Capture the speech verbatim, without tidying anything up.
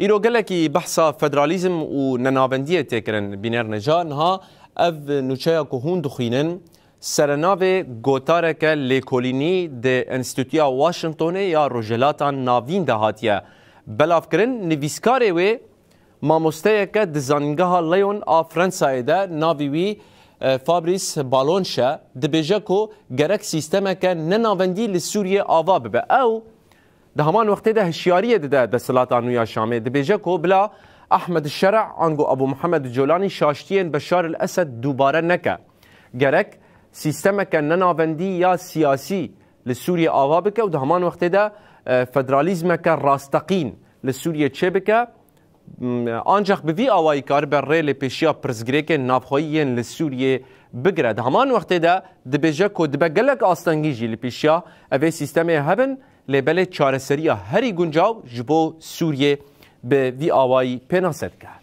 Îro gelekî behsa federalîzm û nenavendiyê tê kirin. Bîner neca niha ev nûçeya ku hûn dixwînin, serenavê gotareke lêkolînî di Enstîtuya Washingtonê ya Rojhilata Navîn de hatiye belavkirin. Nivîskarê wê mamosteyeke di Zanîngeha Lyon a Fransayê de, navî wî, e, Fabrice Ballonche, dibêje ku gerek sîstemeke nenavendî li Sûriyê ava bibe. Ew di heman wextê de hişyariyê dide desthilata nû ya Şamê. Dibêje ku bila Ahmed Şera ango Abu Muhammed Colanî şaştiyên Beşar el Esed dubare neke. Gerek sîstemeke nenavendî ya siyasî li Sûriyê ava bike û di heman wextê de, e, federalîzmeke rasteqîn li Sûriyê çêbike. M, ancak bi vî awayî karibe rê li pêşiya pirsgirêkên navxweyî yên li Sûriyê bigire. Di heman wextê de dibêje ku dibe gelek astengî jî li pêşiya evê sîstemê hebin, lê belê çareseriya herî guncaw ji bo Sûriyê bi vî awayî pênase dike.